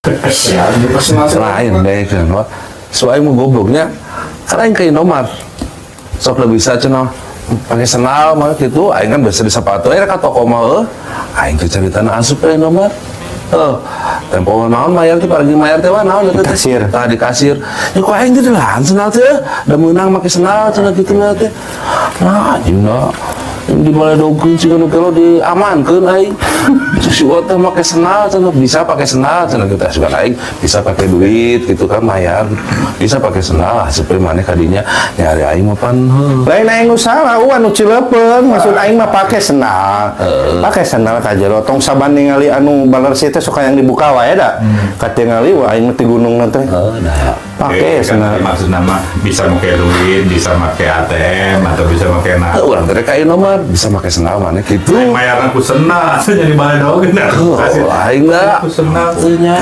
Siap, di senal. Lain deh kan, wah. So aing mah gobloknya kan aing ke Indomaret. Sok udah bisa cenah pakai sendal mah gitu, aing kan biasa di sepatu, eh ka toko mah heuh. Aing teh caritana asup ke Indomaret. Heuh, tempo naon mayar teh, paragi mayar teh, wah, naon eta teh? Kasir. Tah, di kasir. Ya kok aing teh delahan sendal teh, da meunang make sendal cenah kitu mah teh. Nah, anjing da. Di baledogeun siga nu gelo diamankeun aing. Si Uwa teh make sendal cenah, bisa pakai sendal cenah gitu. Sugan aing bisa pakai duit gitu kan mayar. Bisa pakai sendal seperti maneh kadinya nyari aing mah pan heuh. Lain aing nu salah, uan nu cileupeng. Maksud aing mah pake sendal. Pake sendal ka jero, tong saban ningali anu balersi teh suka yang dibuka wae da. Katingali wah aing mah ti gunung teh. Heuh, da. Pake Kan sendal. Maksud nama bisa pakai duit, bisa pakai ATM atau bisa pakai nah. Heuh, urang teh ka Indomaret bisa pakai sendal maneh gitu. Mayaran ku sendal, jadi baledogeun. Heuh, aing da. Ku sendal. Teu nya.